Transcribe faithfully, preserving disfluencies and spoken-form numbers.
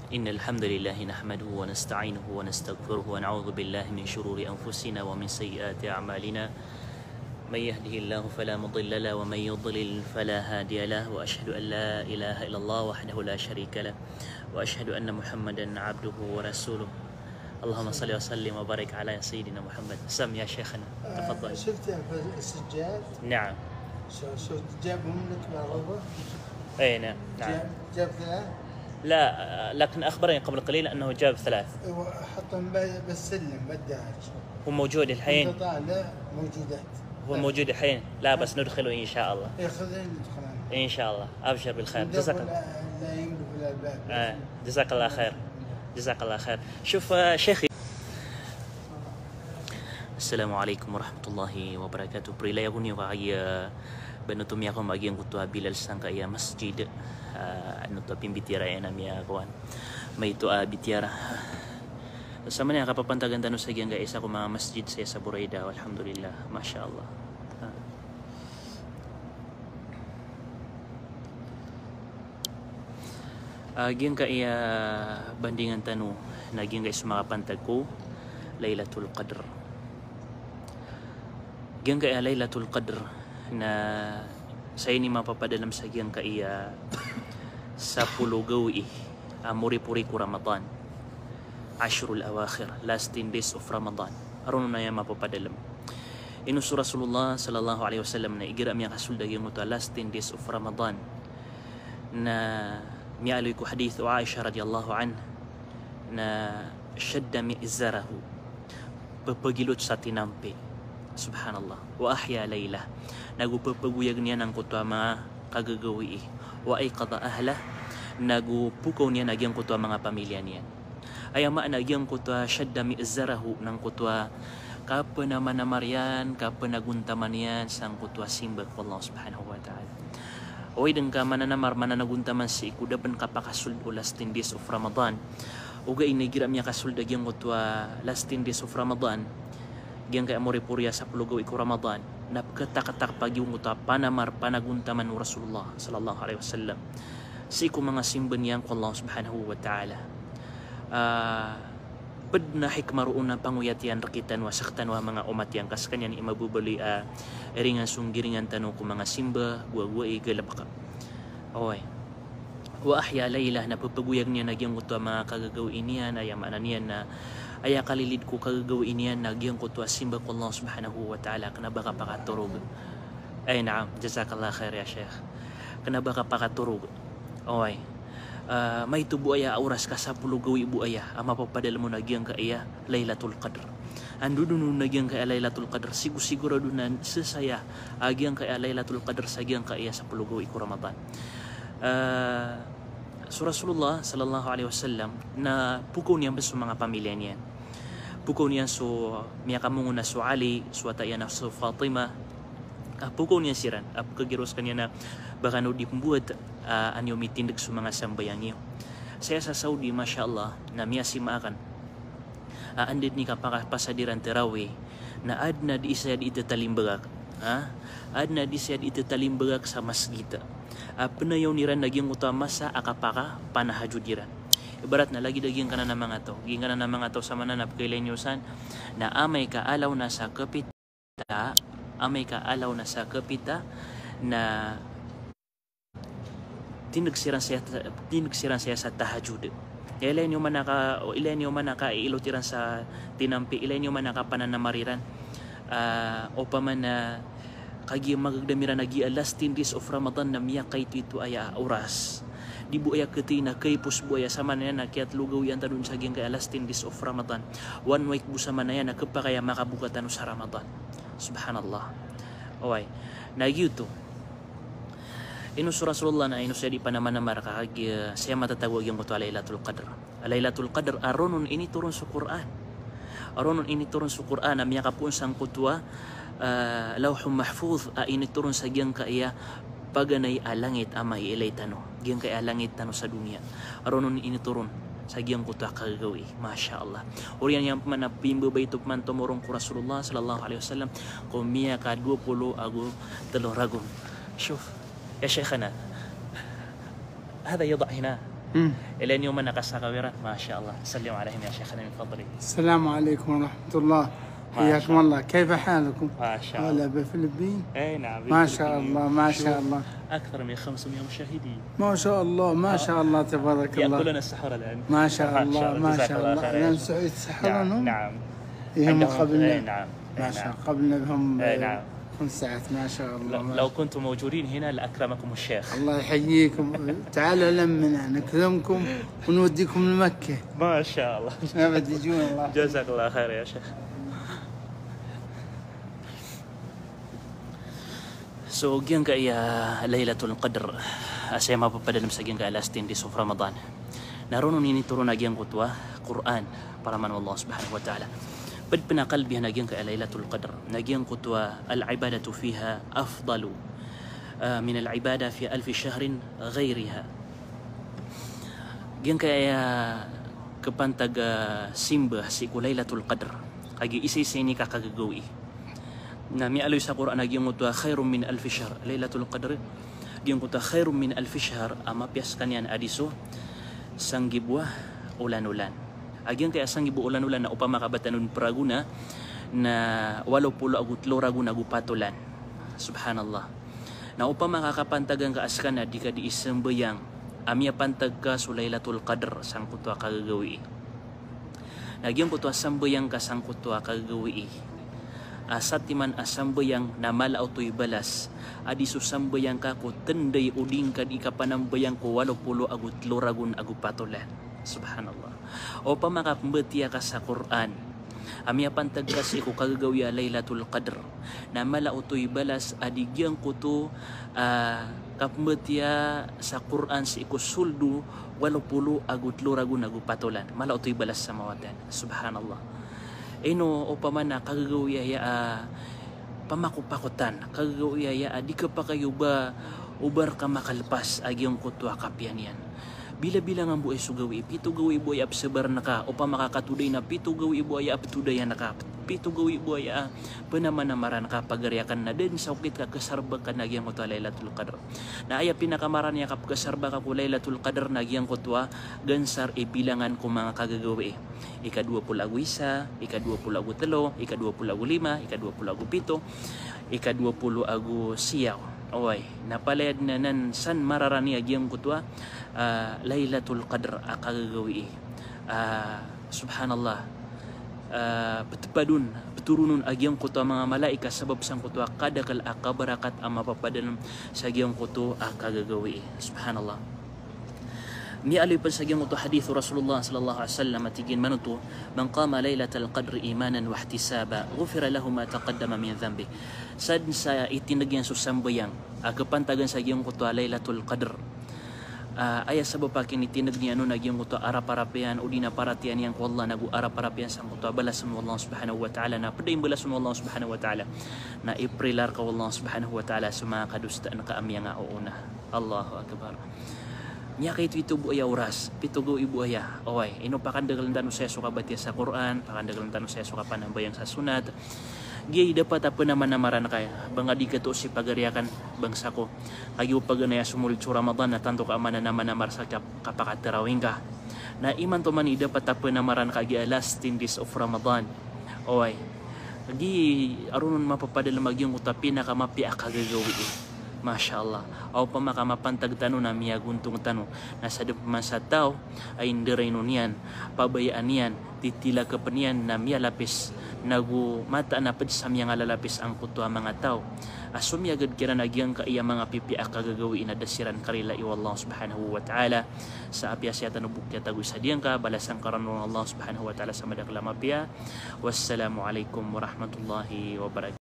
إن الحمد لله نحمده ونستعينه ونستغفره ونعوذ بالله من شرور أنفسنا ومن سيئات أعمالنا. من يهده الله فلا مضل له ومن يضلل فلا هادي له، وأشهد أن لا إله إلا الله وحده لا شريك له، وأشهد أن محمدا عبده ورسوله. اللهم صل وسلم وبارك على سيدنا محمد. سم يا شيخنا، تفضل. شفت يا أخي السجاد؟ نعم. شو-، شفت جابهم لك مع بعض؟ إيه، نعم، نعم. جاب، جاب ثلاث؟ لا، آه، لكن أخبرني قبل قليل أنه جاب ثلاث. أيوة، حطهم ب-، بالسلم، بالدهج. هو موجود الحين؟ أنت طالع، موجودات. هو موجود الحين؟ لا، بس ندخله إن شاء الله. إيه، خذ ندخل. إن شاء الله. أبشر بالخير. جزاك الله. لا، لا يملك الألباب. آه، جزاك الله خير. جزاك الله خير. شوف، آه، شيخي. Assalamu alaikum warahmatullahi wabarakatuh. Prilaya ko niyo ka aya, ah, ba ino oto miyakaoma a giyangkoto a bilal sangkaya masjid, ah, ino oto a pimbitiyarai a miyakowan. Maito a bitiyara. Samanaya kapapantagan tano sa giyangkaya isa ko manga masjid sa, sa Buraida, alhamdulillah, masha Allah. Ah. Ah, giyangkaya bandingan tano na giyangkaya so makapantag ko Lailatul Qadr. Giyangkaya Lailatul Qadr na saya ini mapapadalem sa giyangkaya sapolo gawii a moripori ko Ramadan. Ashrul awakhir, last ten days of Ramadan. Aron aya mapapadalem. Ino so Rasulullah sallallahu alaihi wasallam na igira miyakasold a giyangkoto a last ten days of Ramadan na miyaaloy ko hadith o Aisha radhiyallahu anha na shadda mi'zarahu. Pepegilot sa tinampi. Subhanallah. Wa ahya lailah. Nago pepegoyag niyan angkoto a manga kagagawii. Wa ayqadha ahlah. Nago pokaw niyan a giyangkoto a manga pamilya niyan. Aya maana a giyangkoto a shadda mi'zarahu, na angkoto a kapenamanamar iyan, kapenagontaman iyan sangkoto a simba ko Allah Subhanahu wa Ta'ala. Oway, den ka mananamar, mananagontaman sii ko da pen kapakasold o last ten days of Ramadan. Ogaid na igira miyakasold a giyangkoto a last ten days of Ramadan, giyangkaya moripori a sapolo gawii ko Ramadan, na peketaketak pa giyangkoto a panamar, panagontaman o Rasulullah sallallahu alaihi wasallam sii ko manga simba niyan ko Allah Subhanahu wa Ta'ala. Ah, ped na hikmah roo na pangoyat iyan rekitano a sektano a manga omat iyan ka sekaniyan i mababaloy a iringan so nggiringan tano ko manga simba, gowagowai, galebek. Oway. Wa ahya lailah, na pepegoyag niyan a giyangkoto a manga kagagawii niyan, aya maana niyan na aya kalilid ko kagagawii niyan na giyangkoto a simba ko Allah Subhanahu wa Ta'ala, kena ba kapakatorog. Ay, naam, jazakallah khair ya Sheikh. Kena ba kapakatorog. Oway. Ah, maito bo aya a oras ka sapolo gawii bo aya a mapapadalem on a giyangkaya Lailatul Qadr. Andodonon a giyangkaya Lailatul Qadr, sigo-sigorado na sesaya a giyangkaya Lailatul Qadr sa giyangkaya sapolo gawii ko Ramadan. Ah, so Rasulullah sallallahu alaihi wasallam na pokaw niyan pen so manga pamilya niyan. Pokaw niyan so miyakamongo na so Ali, so wata iyan a so Fatima. Ah, pokaw niyan siran, ah, pekegiro sekaniyan a ba kano di pembuat, ah, an iyo mitindeg so manga sambayang iyo. Saya sa Saudi, masha Allah, na miyasima aken a anda den i kapakapasad iran tarawih, na aden a di isa di itetalimbagak. Ha? Aden a di isa di itetalimbagak sa masgit. A penayawn iran a giyangkoto a masa a kapakapanahajud iran. Ibarat na lagid a giyangkanan a manga taw. Giyangkanan a manga taw samanaya na pekailay niyo san, na amay ka alaw na sa kepit- ta, amay ka alaw na sa kepita, na tindeg siran saya, tindeg siran saya sa tahajud. Ilay niyo man a ka, ilay niyo man a kailot iran sa tinampi, ilay niyo man a kapananamar iran. Ah, opama na kagiya magegedam iran a giya last ten days of Ramadan na miyakaitoito aya a oras. Di bo aya keti na kaipos bo aya samanaya na kiyatelo gawii tano sa giyangkaya last ten days of Ramadan. One week bo samanaya na kepakay a makaboka tano sa Ramadan. Subhanallah. Oway. Na giyoto. Ino so Rasulullah na ino saya di panamanamar ka kagiya saya matatago a giyangkoto a Lailatul Qadr. A Lailatul Qadr a ron on initoron so Qur'an. A ron on initoron so Qur'an a miyakapoon sangkoto a, ah, Lawhul Mahfuz a initoron sa giyangkaya paganay a langit a maiilay tano, giyangkaya langit tano sa doniya. A ron on initoron sa giyangkoto a kagagawii. Masha Allah. Oriyan iyan peman a pimbabaito peman tomorong ko Rasulullah sallallahu alaihi wasallam ko miyakadowa polo ago telo ragon. Shuf, ya Sheikhana. Hadha yada' hina. Hmm. Ilay niyo man a kasakaw iran. Masha Allah. Sallim alayhim ya shaykhana min fadlik. Assalamu alaykum wa rahmatullah. Masha Allah. Hayyakum Allah. Kayfa halukum? Masha Allah. Wala ba Filipin? Eh, naam. Masha Allah, masha Allah. Shuf, akthar min khamsamiya mushahidin. Masha Allah, masha Allah, tabarakallah. Ya'kuluna as-sahur al-an. Masha Allah, masha Allah. Jazakallah khairan. Naam, naam. Indahum, eh, naam. Masha Allah, qabilna bihum, eh, naam. Khams sa'at, masha Allah. Law kuntum mawjudin hina la akramakum ash-shaykh. Allah yuhayyikum. Ta'alu lana nakzumkum wa nuwaddikum li Makkah. Masha Allah. Jazakallah khair ya shaykh. So, giyangkaya Laylatul Qadr, a saya mapapadalem sa giyangkaya last ten days of Ramadan. Na roo ini toron a giyangkoto a Qur'an, paraman o Allah Subhanahu wa Ta'ala. Ped pen a kalbihan a giyangkaya Laylatul Qadr, na giyangkoto a al-ibadatu fiha afdalu, ah, min al-ibada fi alfi shahrin ghayriha. Giyangkaya kepantag a simba sii ko Laylatul Qadr, kagiya isa-isa ini ka kagagawii. Na miyaaloy sa Qur'an a giyangkoto a khairum min alfi shahr, Laylatul Qadr, giyangkoto a khairum min alfi shahr, a mapiya sekaniyan a di so sanggibo a olan-olan. A giyangkaya sanggibo olan-olan na opama ka ba tano den peragona, na walo polo ago telo ragon ago pat olan. Subhanallah. Na opama ka kapantagan ka a sekaniyan a di ka di isambayang, a miyapantag ka so Laylatul Qadr sangkoto a kagagawii. Na giyangkoto a sambayang ka sangkoto a kagagawii, a satiman a sambayang na mala oto i balas a di so sambayang ka ko ten day o di ngka di kapanambayang ko walo polo ago telo ragon ago pat olan. Subhanallah. Opama ka pembatiya ka sa Qur'an, a miyapantag ka sii ko kagagawii a Laylatul Qadr, na mala oto i balas a di giyangkoto, ah, kapembatiya sa Qur'an sii ko soldo walo polo ago telo ragon ago pat olan. Mala oto i balas sa mawatan. Subhanallah. Ino opama na kagagawii aya a pamakopakotan, kagagawii aya a di ka pakay o ba, o ba reka makalepas a giyangkoto a kapiya niyan. Bilabilangan bo aya so gawii, pito gawii bo aya a pesabaran ka, opama ka katoday na pito gawii bo aya a petodayan ka, pito gawii bo aya a penamanamaran ka, pagari aken na den sa okit ka kesarbaka na giyangkoto a Laylatul Qadr. Na aya pinakamarani a kapekesarbaka ko Laylatul Qadr na giyangkoto a gansar i bilangan ko manga kagagawii. Ika dowa polo ago isa, ika dowa polo ago telo, ika dowa polo ago lima, ika dowa polo ago pito, ika dowa polo ago siyaw. Oway, na palaya den anan san mararani a giyangkoto a, ah, Laylatul Qadr a kagagawii. Ah, subhanallah. Ah, petepadon, petoronon a giyangkoto a manga malaikat sabap sangkoto a kadakel a kabarakat a mapapadalem sa giyangkoto a kagagawii. Subhanallah. Miyaaloy pen sa giyangkoto a hadith o Rasulullah sallallahu alaihi wasallam a tig iyan manoto, "Man qama laylatal qadri imanan wahtisaban, ghufira lahu ma taqaddama min dhanbih." Sa den sa itindeg iyan so sambayang a kepantagan sa giyangkoto a Laylatul Qadr, ah, aya sabap a kinitindeg niyan on a giyangkoto a arap-arap iyan, odi na paratiyaya niyan ko Allah, nago arap-arap iyan sangkoto a balasan o Allah Subhanahu wa Ta'ala, na ped a imbalasan o Allah Subhanahu wa Ta'ala na iprila reka o Allah Subhanahu wa Ta'ala so manga kadosaan ka a miyangaoona. Allahu Akbar. Miyakaitoito bo aya oras, pito gawii bo aya. Oway, ino pakandakelen tano saya so kabatiya sa Qur'an, pakandakelen tano saya so kapanambayang sa sunat. Giya i dapat a penamanamaran ka, ba nga di ketoos i pagari aken, bangsa ko. Kagiya o paganay a somoled so Ramadan na tanto ka a mananamanamar sa kap-, kapakatarawih ngka. Na imanto man i dapat a penamaran ka giya last ten days of Ramadan. Oway. Giya roo on mapapadalem a giyangkoto a pinakamapiya a kagagawii. Masha Allah. A opama ka mapantag tano na miyagontong tano. Na sa den peman sa taw a inderaynon iyan, pabayaan iyan, titilakepen iyan na miyalapis, nago mataan a ped sa miyangalalapis angkoto a manga taw a somiyagad kiran a giyangkaya manga pipiya a kagagawii na da siran karilai o Allah Subhanahu wa Ta'ala. Sa apiya saya tano bo kiyatagoy sa diyangka, balasan ka ron o Allah Subhanahu wa Ta'ala sa madakel a mapiya. Wassalamu alaikum warahmatullahi wabarakatuh.